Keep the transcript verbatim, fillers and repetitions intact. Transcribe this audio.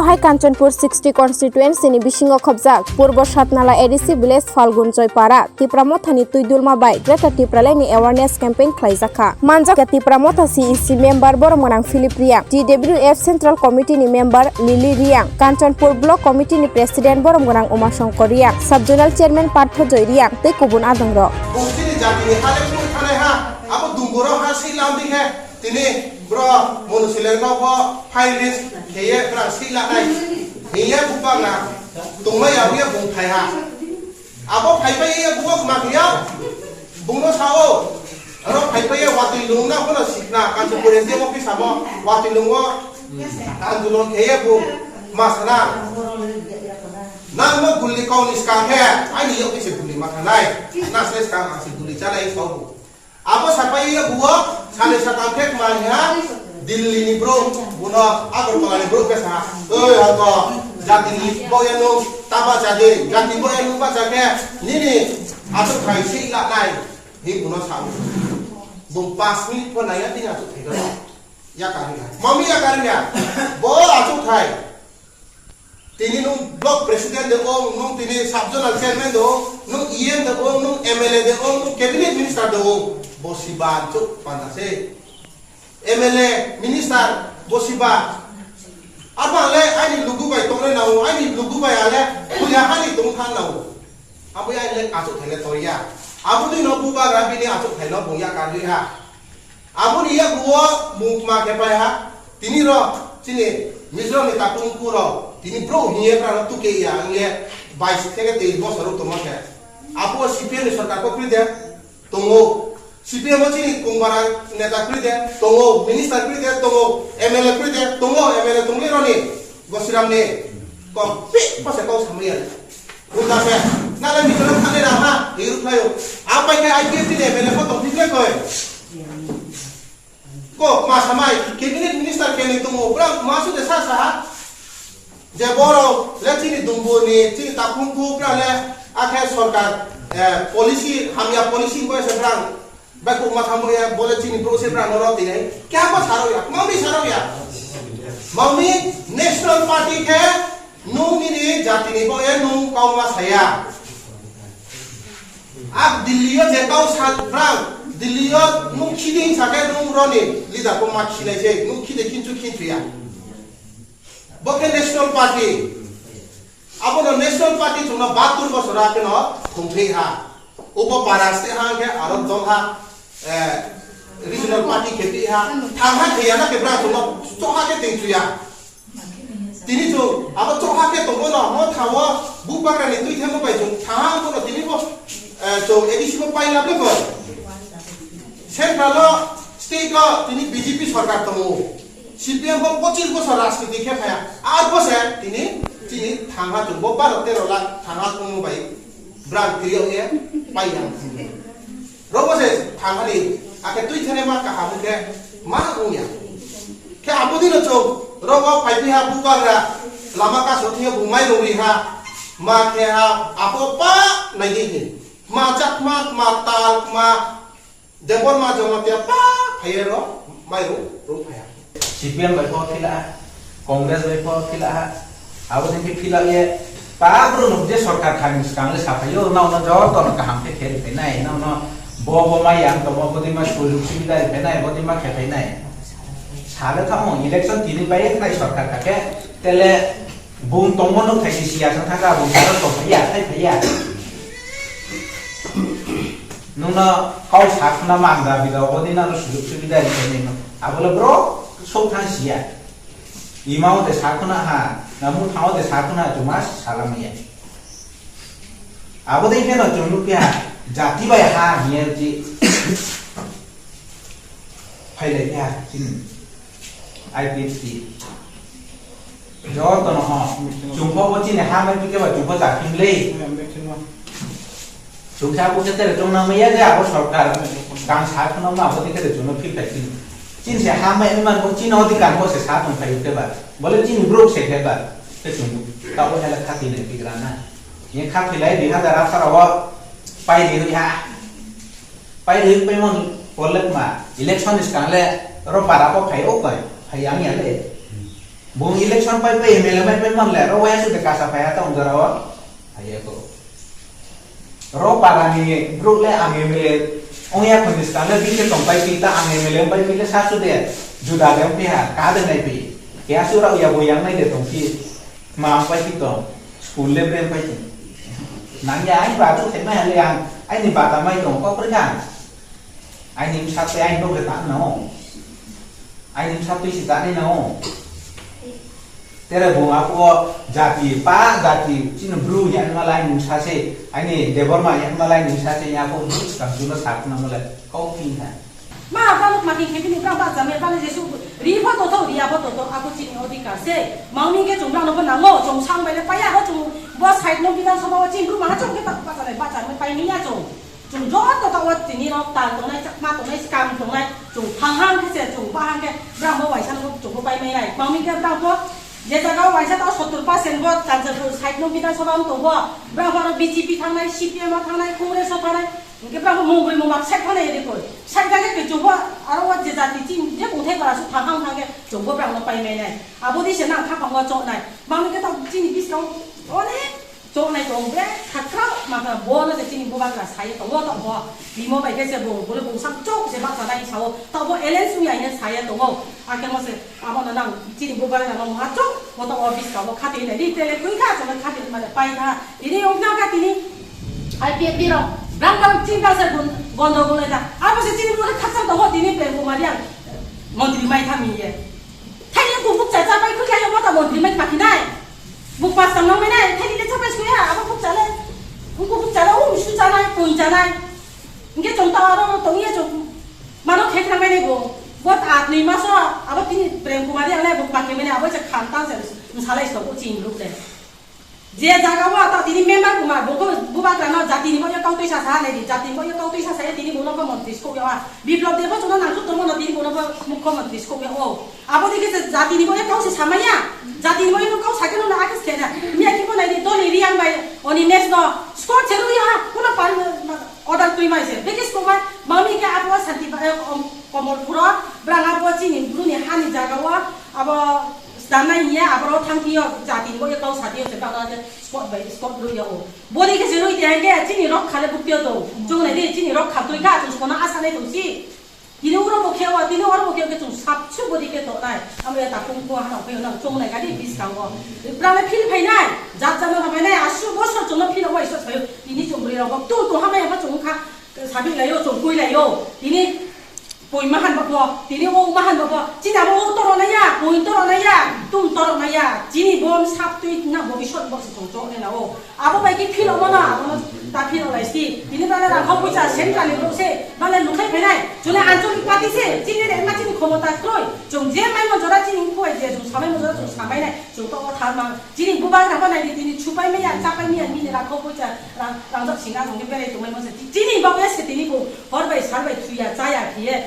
Hai Kanchanpur sixty constituency ni bisingo khobjak Purbo Satnala A D C village Falgun Joypara Tipra Mothani twi dulma bai Greater Tipraland ni awareness campaign khlaijakha. Manjak Tipra Motha C E C member borom gwnang Philip Riang, T W F Central Committee ni member Lily Riang, Kanchanpur Block Committee ni President borom gwnang Uma Shankar Riang, Sub Zonal Chairman Partho Joy Riang tei kubun adongrok. Bongchini jatini hale kung thanai ha, abo dungoro ha swi lamdi he, tini bro Monu Seleng no bo file list kheye brang swi lanai. Hiye bupang na, tongma yawiye bung thai ha. Abo phaipai ye buo khma khe ya, bungno sao, aro phaipai ye watwi lungna bono sikna, kanchuk pore je office abo watwi lungo, andolon khe ye bu ma sana. Nang mo gulli kau ni ska khe, aini yok ni se gulli ma thanai, na se ska ma se gulli chanai sao bu. Abo sapai ye buo, sani satam khe khma ni ha, Delhi ni bro, buno Agartala ni bro khe sa, "Oi, hako, jati ni bo ya nung, tama jadi, jati bo ya nung ba jake, nini, ato khai si la nai," hi buno sa. Bo pas minute pho nai ya, tini ato khai ka. Ya kari ya. Mami ya kari ya. Bo ato khai. Tini nung block president de ong, nung tini sub zonal chairman de ong, nung E M de ong, nung M L A de ong, nung cabinet minister de ong. Bo siba chuk panda se. M L A minister bo siba. Apa le aini lugu bai tongnai nao, aini lugu bai ale kuya hani tong than nao. Abo ya le achuk thai le toriya. Abo ni no bubagra bini achuk thai no bo ya karwi ha. Abo ni ya buo mungkma khe pai ha. Tini ro chini Mizoram ni takhum kuro tini bro hiye pra no tuke ya ang le bais theke teis bosor rok tongma khe. Abo C P M ni sorkar ko kri de. Tongo. C P M o chini Kungbara neta kwrwi de, tongo. Minister kwrwi de, tongo. M L A kwrwi de, tongo. M L A tongwi roni. Gosiram ni. Kom, pi, pase kau samri ya. Buddha se. Nale Mizoram thani rama, hiru khlayo. Apai ke I P F T ni M L A ko tong thik le koi. Kok ma samai, cabinet minister keni tongo, bwrang ma su de sa sa ha. Je borok le chini dumbu ni, chini takhum khu bwrang le akhe sorkar, eh, policy, hamya policy bo se bwrang. Bai kok ma thambo ya, bole chini bro se bwrang no roti nai. Kya ba saro ya, mami saro ya. Mami National Party khe nung nini jati ni bo e nung kau ma saya. Ak Delhi o je kau sa bwrang, Delhi o nung khidi sa khe nung roni leader ko ma khilai se, nung khide khinchu khinchu ya. Bo khe National Party. Abono National Party chwngno bahatur bosor a kheno thumphri ha. Obo para state ha khe aro dol ha, eh, regional party khe twi ha. Thang ha thwiya na khe bwrang chwngno chok ha khe twi chuya. Tini chwng abo chok ha khe tongo no, mo thango bubagra ni twi thangma bai chwng thang ha bono tini bo, eh, chwng A D C bo pai lab le bo. Central o, state o tini B J P sorkar tongo. C P M bo pochis bosor rajniti khe phaya. Ar bo se tini chini thangha chwng bo baro tero lakh thangha tongmo bai bwrang twi ye pai ya. Rogo se thangani akhe twi thene ma kaham khe ma wngya. Khe aboni no chwng rogo phai piha bubagra lama kaso thiya bumai rwri ha ma khe ha apo pa nai di hin. Ma Chakma, ma Tal, ma Debbarma Jamatia pa phaiye ro, mai ro, ro phaya. C P M bai pho phila, Congress bai pho phila, abo ni phi phila ye, pa bro no je sorkar thani skang le saphayo, na ono joto no kaham khe khe phainai, na ono bo bo mai yang to bo bodi ma sujuk subida phainai, bodi ma khe phainai. Sale tamo election tini bai nai sorkar thake, tele Bung tongmo nuk thai si siya sang thaka bung saro tong phaiya, thai phaiya. Nungno kau sa khuna mang da bida, odi nano sujug subida ri khe nino. Abole bro, sok thang siya. Ima o de sa khuna ha, namu thang o de sa khuna chuma salam ya. Abo de kheno chunuk ya, jati bai ha, hiya ji. Phailai kha chini I P F T. Joto no ho. Chungkho bo chini ha mai khe ba chungkho ta phim le. Chungsa bo khe tere chungna maya je abo sorkar. Kang sa khno ma bo khe tere chungno phil khai chini. Chini se ha mai man bo chini odi kan bo se sa tong khai te ba. Bole chini bro se khe ba. Te chung ta bo hela khati ne pigrana. Ye kha philai di ha dara sara wo. Pai di ha. Pai rwi paimon polek ma election ni skang le ro para ko phai o koi phai yang ya le. Bung election pai pai M L A pai pai man le, ro waya su de kasa phai ha ta unjara o. Aye ko. Ro para ni brouh le ang M L A ong ya khon ni skang le bike tong pai pi ta ang M L A ong pai pi le sa su de. Juda de ong pi ha, ka de nai pi. Kya su ra ya bo yang nai de tong pi. Ma pai pi tong. School le bre pai pi. Nang ya ai ba tu thai mai ha le ang. Ai ni ba ta mai tong ko pre kan. Aini bwsa tei aini bwkha ta nao. Aini bwsa twi se ta nai nao. Tere bo apo jati pa jati chini bru ya ma lai ni bwsa se. Aini Debbarma ya ma lai ni bwsa se ya ko bru skang chuna sa khna mo le. Kau pin ha. Ma ba lok ma ki khepini bra ba jame ba le jesu ri pho to to ri abo to to ako chini odhikar se. Mangni ke chung bra no bo nango chung sang bai le pa ya ro chung bo side no bidhan sabha o chini bru ma ha chung ke ta ba jame ba jame pai ni ya chung. Chwng joto taoh o tini rok tal tongnai, chakma tongnai, skam tongnai, chwng phang hang khe se, chwng bahang khe, brang bo waisa no chwng bo pai mai nai. Mangmi khe brang bo, je jaga o waisa taoh sottor percent bo, Kanchanpur side no Bidhan Sabha wng tong bo, brang bo aro B J P thangnai, C P M o thangnai, Congress o thangnai, hwnkhe brang bo mungbrwi mungba side thangnai ri koi. Side thang khe chwng bo aro o je jati chini je kungthai bara su phang hang thang khe chwng bo brang no pai mai nai. Abo di se nang khaphang o chonai. Mangmi khe taoh chini buskang onek Chongnai tong bre, khatrao mata bono se chini bubagra sai tongo, tongo. Bimo bai khe se bo, bole bungsang chok se baksa nai sao. Tabo alliance wngya hine saya tongo. Akhe mo se abo no nang chini bubagra no ha chok, mo to office ka bo khati nai ri tele twi kha, chongnai khati mane pai kha. Tini ong kha tini I P F T rok, brang brang chinta se gon-, gondogol lai ta. Abo se chini bole khatrao tongo, tini Prem Kumar yang montri mai thang ye. Thani kubuk cha cha pai khulai mo ta montri mai pakhi nai. Buk pas tang nang mai nai, thani le chapai suya, abo buk chale, uku buk chale, um, su chanai, pun chanai. Hingke chong ta aro tong ye chong, mano khek nang mai nai bo. Bo ta atni maso, abo tini Prem Kumar yang nai, buk pakai mai nai, abo cha khan ta se, salai so, bo ching rup le. Je jaga wa ta tini member Kumar, bo ko, bo ba ta no, jati ni bo ye kau tui sa sa nai di, jati ni bo ye kau tui sa sa ye tini bo no ko montri sko ya wa. Biplop Deb bo chong nang su tomo no tini bo no ko mukho montri sko ya o. Abo dikhe se jatini bo ekau se samaya, jatini bo ekau sakhe no na akhe se na. Miya kibo nai di doni Riang bai oni match no score se rui ha, kuno pari order tui mai se. Beki score mai, mami ke abo Santi ba, eh, Kom-, Komolpuro, brang abo chini bruni hani jaga o, abo stamna hiya, abo ro thang thiyo, jatini bo ekau satiyo se, brang abo sport bai sport rui ya o. Boni khe se rui te hai ke, chini rok khale buktiyo to. Chung nai di, chini rok kha tui kha, chung sona asa nai tong si. Tini oro bo khe wa, tini oro bo khe wa, khe chwng sabse bodi khe tongnai. Amo ya tapung ko hano khe nang chongnai kadi biskango. Prale phil phainai, jat jat no phainai, asu bosor chwngno phil wai so sayo. Tini chwng bwrwi rok tu tu hamai hama chwng kha, sabi layo, chwng koi layo. Tini poi mahan babo, tini o mahan babo. Chini abo o toro na ya, poi toro na ya, tum toro na ya. Chini bom sap tui na bobisot bo se chwng chongnai na o. Abo bai khe phil omo no, abo no ta phil olai si. Tini bale rang hok bucha central ni bro se, bale lukhai phainai. Chole anchalik party se, chini re ma chini khomota kroi. Chwng je mai mo jora chini khoi je, chwng samai mo jora chwng samai nai. Chwng to o thar ma. Chini bubagra pha nai di, tini chupai maya, chapai maya, mini rang hok bucha, rang, rang jok singa jong ni berai tongmai mo se. Chini babo se tini bo hor bai sal bai chuya, chaya khiye.